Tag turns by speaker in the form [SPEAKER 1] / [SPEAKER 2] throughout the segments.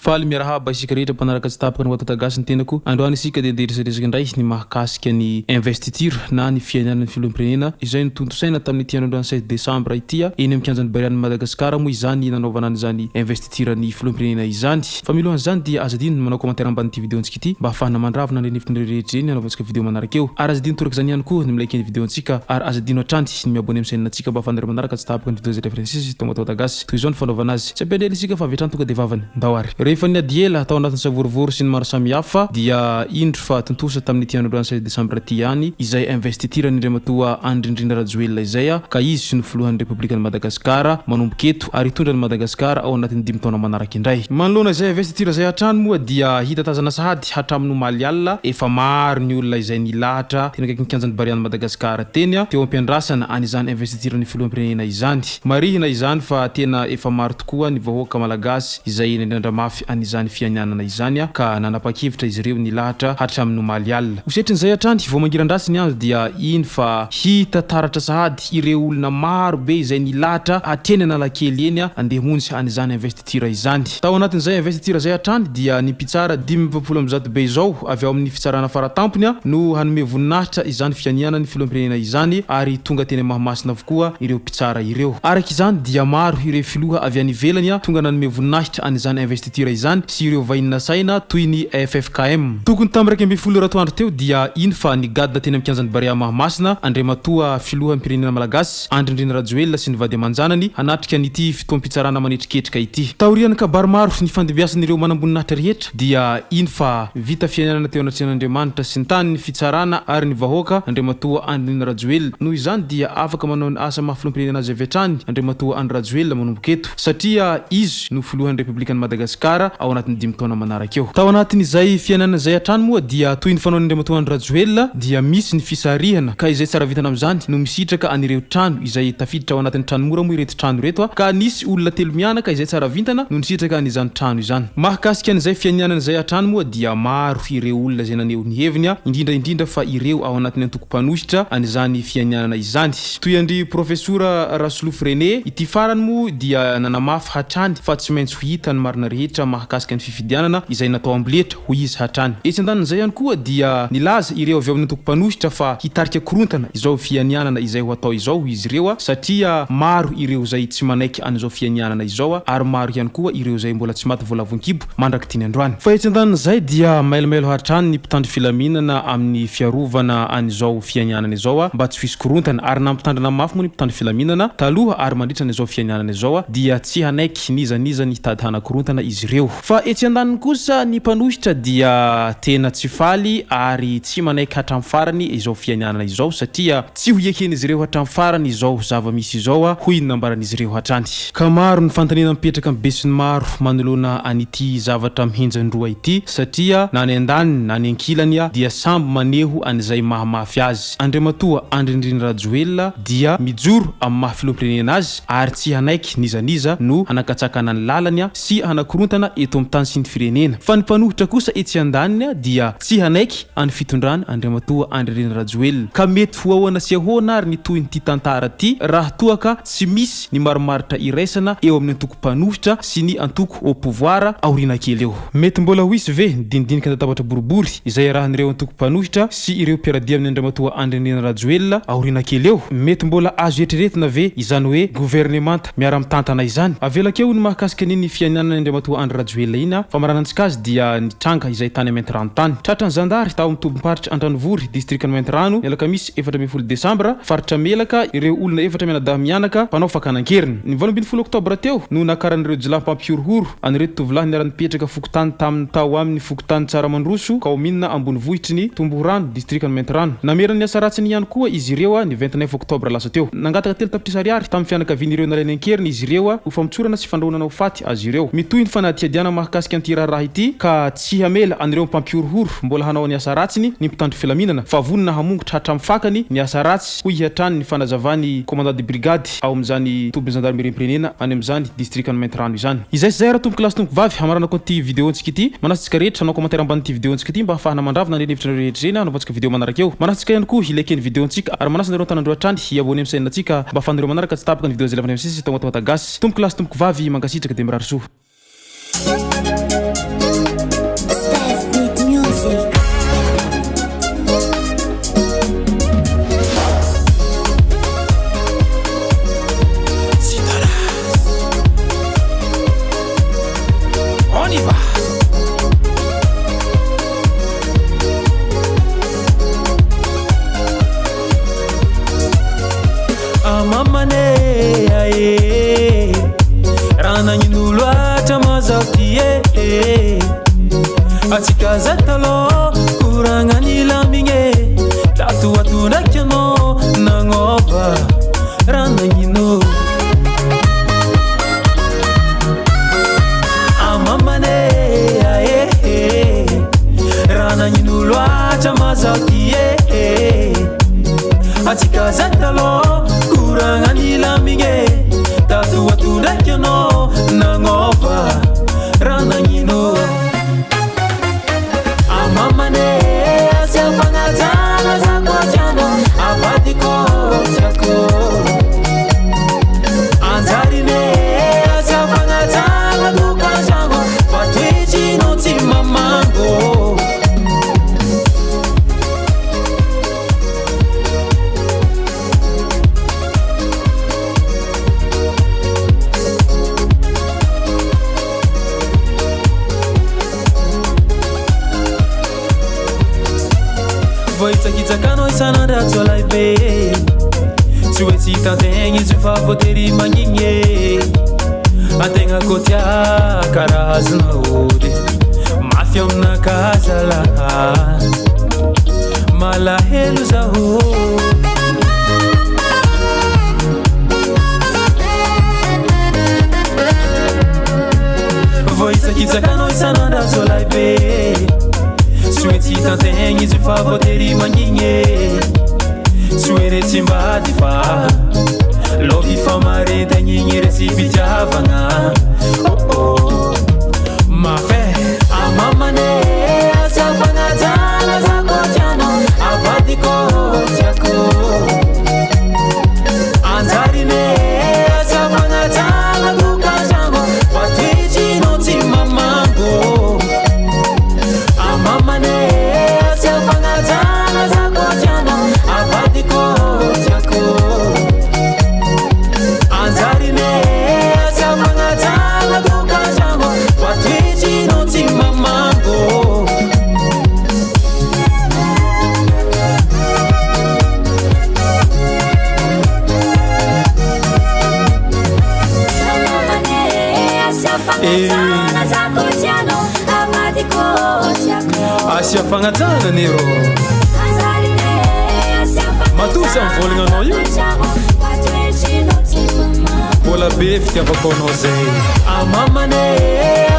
[SPEAKER 1] Faly miarahaba isika rehetra mpanaraka tsy tapaka ny Watata Gasy ny tenako. Androany isika dia andeha hiresadresaka indray ny mahakasika ny investiture na ny fiainan'ny filoham-pirenena izay notontosaina tamin'ity andro androany 16 desambra ity eny amin'ny kianjan'ny Barea-n'i Madagasikara moa izany nanaovana an'izany investiture ny filoham-pirenena izany. Fa milohan'izany dia aza adino ny manao commentaire ambanin'ity video-ntsika ity mba hahafahana mandravona an'ireny hevitry ny rehetra ireny hanaovantsika video manaraka eo. Ary aza adino torak'izany ihany koa ny mi-like ny video-ntsika ary aza adino hatrany ny mi-abonner amin'ny chaîne-ntsika mba hahafahanareo manaraka tsy tapaka ny video izay references tonga ato Watagasy. Toy izao ny fanaovana azy. Tsy ampiandry ela isika fa avy hatrany tonga dia vavany. Ndao ary. Rehefa niady ela tao anatin'ny savorovoro sy ny maro samihafa dia indro fa tontosa tamin'ity andro androany 16 desambra ity ihany izay investiture an'Andriamatoa Andry Ndrindra Rajoelina izay ka izy no filohan'ny Repoblikan'i Madagasikara manomboka eto ary hitondra an'i Madagasikara ao anatin'ny dimy taona manaraka indray. Manoloana izay investiture izay hatrany moa dia hita tazana sahady hatramin'ny omaly alina efa maro ny olona izay nilahatra teny akaikin'ny kianjan'ny Barea-n'i Madagasikara teny teo am-piandrasana an'izany investiture ny filoham-pirenena izany. Marihina izany fa tena efa maro tokoa ny vahoaka malagasy izay nandrandra mafy an'izany fianianana izany ka nanapa-kevitra izy ireo nilahatra hatramin'ny omaly alina. Ho setrin'izay hatrany, vao mangiran-dratsy ny andro dia iny fa hita taratra sahady ireo olona maro be izay nilahatra hatreny Analakely eny andeha hamonjy an'izany investiture izany. Tao anatin'izay investiture izay hatrany dia ny mpitsara 145 be izao avy ao amin'ny fitsarana faratampony no hanome voninahitra izany fianianan'ny filoham-pirenena izany ary tonga teny Mahamasina avokoa ireo mpitsara ireo. Araka izany dia maro ireo filoha avy any ivelany tonga nanome voninahitra an'izany investiture izany sy ireo vahiny nasaina toy ny ffkm. Tokony tamin'ny 11 ora atoandro teo dia iny fa nigadona teny amin'ny kianjan'ny Barea Mahamasina Andriamatoa Filoham-pirenena Malagasy Andry Ndrina Rajoelina sy ny vady aman-janany hanatrika an'ity fotoam-pitsarana manetriketrika ity. Taorian'ny kabary maro nifandimbiasan'ireo manamboninahitra rehetra dia iny fa vita fiainana teo anatrehan'Andriamanitra sy ny tany ny fitsarana ary ny vahoaka Andriamatoa Andry Nirina Rajoelina. Noho izany dia afaka manao ny asa maha filoham-pirenena azy avy hatrany Andriamatoa Andry Rajoelina manomboka eto satria izy no filohan'ny Repoblikan'i Madagasikara ao anatin'ny dimy taona manaraka eo. Tao anatin'izay fiainana izay hatrany moa dia toy ny fanaon'i Andriamatoa Andry Rajoelina dia misy ny fisarihana ka izay tsara vintana amin'izany no misitraka an'ireo trano izay tafiditra ao anatin'ny trano mora moa ireto trano ireto ka nisy olona telo mianaka izay tsara vintana no nisitraka an'izany trano izany. Mahakasika an'izay fianianana izay hatrany moa dia maro ireo olona izay naneho ny heviny indrindra indrindra fa ireo ao anatin'ny antoko mpanohitra an'izany fianianana izany. Toy an-dry Profesora Rasolofo René, ity farany moa dia nanamafy hatrany fa tsy maintsy ho hita ny marina rehetra mahakasika ny fifidianana izay natao amboletra, hoy izy hatrany. Etsy andanin'izay ihany koa dia nilaza ireo avy ao amin'ny antoko mpanohitra fa hitarika korontana izao fianianana izay ho atao izao hoy izy ireo satria maro ireo izay tsy manaiky an'izao fianianana izao ary maro ihany koa ireo izay mbola tsy maty voalavon-kibo mandrak'ity ny androany. Fa etsy andanin'izay dia mailomailo hatrany ny mpitandro filaminana amin'ny fiarovana an'izao fianianana izao mba tsy ho hisy korontana ary nampitandrina mafy moa ny mpitandro filaminana taloha ary mandritra an'izao fianianana izao dia tsy hanaiky n'iza n'iza ny hitady hanakorontana izy ireo. Fa etsy andaniny kosa ny mpanohitra dia tena tsy faly ary tsy manaiky hatramin'ny farany izao fianianana izao satria tsy ho eken'izy ireo hatramin'ny farany izao zava-misy izao hoy ny nambaran'izy ireo hatrany. Ka maro ny fanontaniana mipetraka amin'ny besinimaro manoloana an'ity zavatra mihenjan-droa ity satria na ny andaniny na ny ankilany dia samby maneho an'izay mahamafy azy. Andriamatoa Andry Nirina Rajoelina dia mijoro amin'ny maha filoham-pirenena azy ary tsy hanaiky n'iza n'iza no hanakatsakana ny lalany sy hanakorontana eto amin'ny tany sy ny firenena. Fa ny mpanohitra kosa etsy andaniny dia tsy hanaiky any fitondrana Andriamatoa Andry Nirina Rajoelina. Ka mety ho ahoana sy ahoana ary ny tohin'ity tantara ity raha toa ka tsy misy ny marimaritra iraisana eo amin'ny antoko mpanohitra sy ny antoko au pouvoir aoriana kely eo. Mety mbola ho hisy ve ny dinidinika an-databatra boribory izay iarahan'ireo antoko mpanohitra sy ireo mpiara-dia amin'i Andriamatoa Andry Nirina Rajoelina aoriana kely eo? Mety mbola azo eritreretina ve izany hoe governemanta miara-mitantana izany? Avelako eo ny mahakasika an'iny fianianan'i Andriamatoa Andry Rajoelina iny a! Famaranantsika azy dia ny tranga izay tany Maintirano tany. Tratran'ny zandary tao amin'ny tobim-paritr' Andranovory, distrikan'i Maintirano, ny alakamisy 14 desambra, faritra Melaka, ireo olona efatra mianadahy mianaka mpanao fakana an-keriny. Ny 18 oktobra teo no nakaran'ireo jiolahy mpampihorohoro an'ireto tovolahy niara-nipetraka fokontany taminy tao amin'ny fokontany Tsaramandroso, kaominina ambonivohitry ny Tombohorano, distrikan'i Maintirano. Namerina ny asa ratsiny ihany koa izy ireo ny 29 oktobra lasa teo. Nangataka 3 tapitrisa ariary tamin'ny fianakavian'ireo nalainy an-keriny izy ireo ho famotsorana sy fandrahonana ho faty azy ireo. Mitohy ny fanadihadiana mahakasika an'ity raharaha ity ka tsy hamela an'ireo mpampihorohoro mbola hanao ny asa ratsiny ny mpitandro filaminana fa vonona hamongotra hatramin'ny fakany ny asa ratsy, hoy hatrany ny fanazavan'ny commandant de brigade ao amin'izany tobin'ny zandarimeriam-pirenena any amin'izany distrikan'i Maintirano izany. Izay sy izay ary tompoko lahy sy tompoko vavy, hamaranako an'ity video-ntsika ity. Manasa antsika rehetra hanao commentaire ambanin'ity video-ntsika ity mba hahafahana mandravona an'ireny hevitrareo rehetra ireny hanaovantsika video manaraka eo. Manasa antsika ihany koa hi-like ny video-ntsika ary manasa anareo an-tanandroa hatrany hi-abonner amin'ny chaîne-ntsika mba hahafahanareo manaraka tsy tapaka ny video izay alefanay misesy eto Matagasy. Tompoko lahy sy tompoko vavy, mankasitraka dia mirary soa.
[SPEAKER 2] eh. Atsika zay talôha koragna nilamigny e. Tato ato ndraiky anao nagnôva raha nagnino. Amamane ae eh. Raha nagnino loatra ma zaho ty e. Atsika zay talôha koragna nilamigny e. Tato ato ndraiky anao nagnôva raha nagnino. Amamane asia fagnajana za koa tianao avadiko tiako. Anjarine asia fagnajana tokantragno fa toetrinao tsy mamango. Voahitsakitsaka anao isan'andro raha lahy be. Tsy hoe tsy hitan-tegna izy io fa voatery magnigny e. Antegna koa tia karaha azonao ody. Mafy aminakahy zalahy. Malahelo zaho. Voahitsakitsaka anao isan'andro raha lahy be. Tsy hoe tsy hitan-tegna izy io fa voatery magnigny e. Tsy hoe re tsy mbady fa lôvy famaritagna igny resi-pitiavagna. Oh oh, mafy e. Amamane asia fagnajana za koa tianao avadiko tiako. Anjarine asia fagnajana tokantragno fa toetrinao tsy mamango. Amamane asia fagnajana za koa tianao avadiko tiako. Anjarine asia fagnajana tokantragno fa toetrinao tsy mamango. Asia fagnajana ne rô. Matoa za mivolagna anao io. Mbola be fitiavako anao zay. Amamane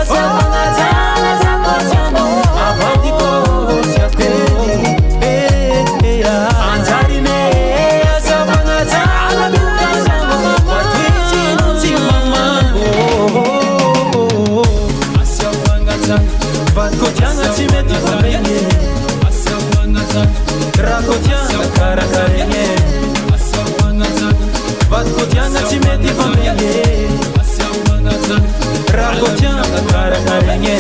[SPEAKER 2] asia fagnajana za koa tianao avadiko tiako. Anjarine asia fagnajana tokantragno fa toetrinao tsy mamango. Asia fagnajana vadiko tiagna tsy mety famegny. Asia fagnajana raha koa tiagna karakaregny. Asia fagnajana vadiko tiagna tsy mety famegny. Asia fagnajana raha koa tiagna karakaregny.